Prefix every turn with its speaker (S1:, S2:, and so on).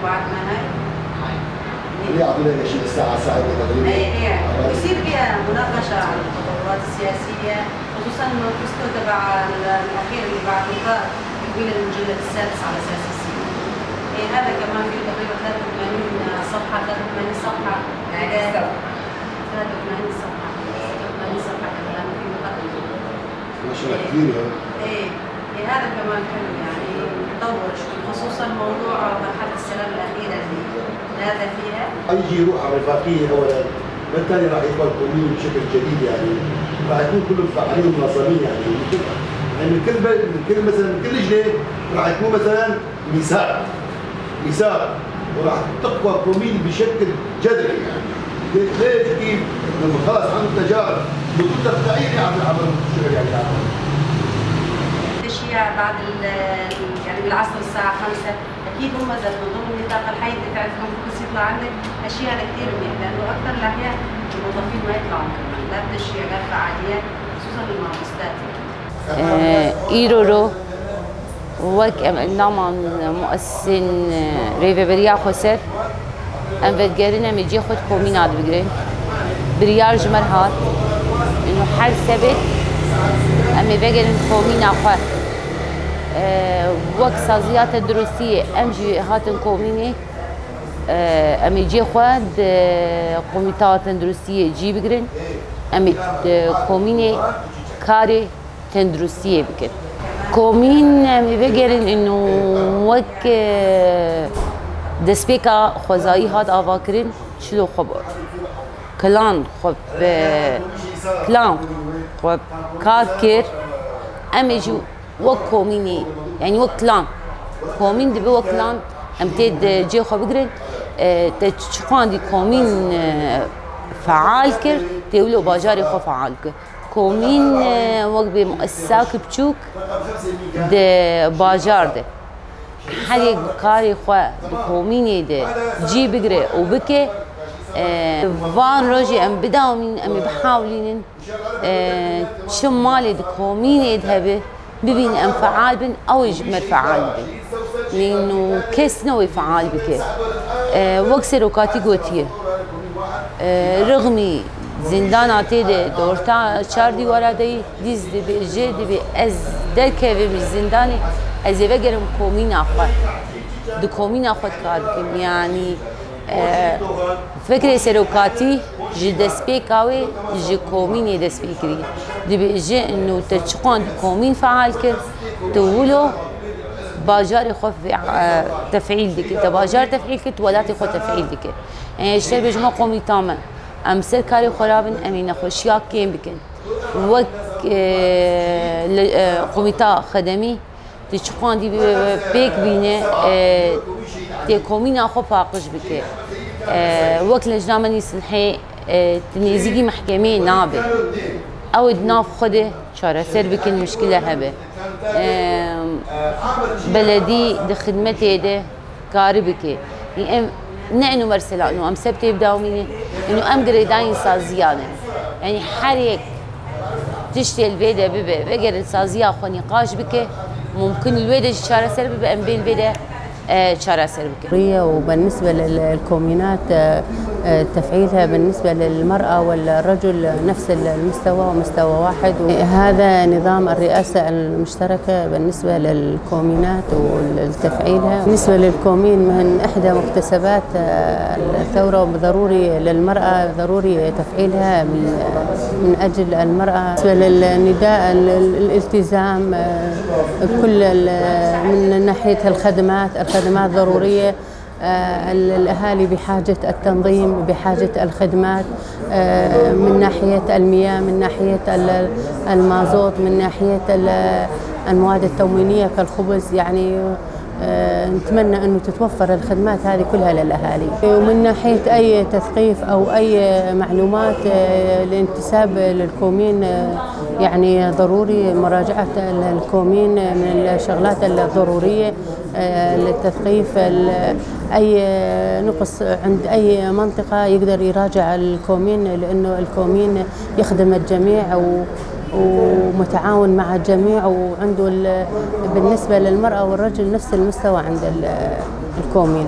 S1: بعد ما هاي
S2: اللي يعطونا شيء الساعة ساعة تقريبا.
S1: اي ويصير فيها مناقشة عن التطورات السياسية، خصوصا المانيفستو تبع الأخير اللي بعثوه تكوين المجلد السادس على أساس السياسي. إيه هذا كمان فيه تقريبا 83 صفحة، 83 صفحة، 83 صفحة، 86 صفحة كمان في مقدمة.
S2: ما شاء الله كثير.
S1: إيه هذا كمان حلو يعني متطور شوي، خصوصا موضوع مرحلة السلام الأخيرة اللي هذا فيها.
S2: يجي يروح على الرفاقية أولا، بالتالي راح يقبل كومين بشكل جديد، يعني راح يكون كلهم فعالين ومنظمين، يعني من كل مثلا من كل لجنة راح يكون مثلا ميثاق وراح تقوى كومين بشكل جذري. يعني ليش كيف؟ لانه خلص عنده تجارب بدون تفعيل يعمل عمل الشغل يعني.
S1: التشييع بعد يعني بالعصر الساعة 5 اكيد هم اذا من ضمن نطاق الحي بتاعتهم بس يطلع عندك الشيء هذا كثير منيح، لانه اكثر الاحيان الموظفين ما يطلعوا كمان لا بتشييع لا فعاليات، خصوصا المؤسسات.
S3: îro wek em endama muessîn rêveberiya xweser em vedigerin em ê cihê xwe di komîna dibigirin. Biryar ji me hat êno her sebet em ê vegerin komîna xwe. Wek saziya tenduristiyê em jî hatin komînê, em ê cihê xwe di komîta tenduristiyê cî bigirin, em ê komînê karê tenduristiyê bikin. Komîn em ê vegerin êno wek destpêka xwezayî hat avakirin, çilo xwe kilan xwe kilan xwe kar kir, em ê jî wek komînê yani wek kilan komîn dibe wek kilan em tê cihê xwe bigirin. Te çi xwandî komîn feal kir, tê wilo bajarê xwe feal kir. Komîn wek bê muessesa biçûk di bajar de her yek bi karê xwe di komînê de cî bigire û bike. Van rojê em bidawînin, em ê bihawlînin çi malê di komînê de hebe bibînin em feal bin, ew jî me feal bin. Lêno kes newê feal bike. Wek serokatî gotiye rixmî zindana tê de dorta çar dîwara de yî, dîz dibe, jê dibe, ez derkevim ji zindanê, ez ê vegerim komîna xwe. Di komîna xwe dikar bikim. Yani fikrê serokatî ji destpêka wê ji komînê dest pê kiriye. Dibêje êno te çi xwand komîn feal kir, tu wilo bajarê xwe tefîl dike. Te bajar tefîl kir, tu welatê xwe tefîl dike. Yani ji te bêjim komîta me em ser karê xwe rabin, em ê nexweşiya kêm bikin. Wek komîta xedemî tu çi xwandî pêk bîne, tê komîna xwe paqij bike. Wek lejna menî silhê tu nêzîkî mehkemeyê nabe. Ew ê di nav xwe de çareser bikin muşkile hebe. Beledî di xidmetê de karî bike. Em ne êno mersela êno em sebtê bidawînin, êno em girêdayên saziyan in. Yani her yek tiştê li vê de bibe, vegerin saziya xwe nîqaş bike, mumkin li wê de jî çareser bibe, em bên vê de çareser bikin.
S4: وبالنسبة للكومينات تفعيلها بالنسبة للمرأة والرجل نفس المستوى ومستوى واحد. هذا نظام الرئاسة المشتركة بالنسبة للكومينات وتفعيلها. بالنسبة للكومين من إحدى مكتسبات الثورة، ضروري للمرأة، ضروري تفعيلها من أجل المرأة. بالنسبة للنداء الالتزام بكل من ناحية الخدمات، الخدمات ضرورية. الأهالي بحاجة التنظيم، بحاجة الخدمات، من ناحية المياه، من ناحية المازوت، من ناحية المواد التموينية كالخبز. يعني نتمنى أنه تتوفر الخدمات هذه كلها للأهالي. ومن ناحية أي تثقيف أو أي معلومات الانتساب للكومين، يعني ضروري مراجعة الكومين من الشغلات الضرورية للتثقيف. أي نقص عند أي منطقة يقدر يراجع الكومين، لأنه الكومين يخدم الجميع ومتعاون مع الجميع، وعنده بالنسبة للمرأة والرجل نفس المستوى عند الكومين.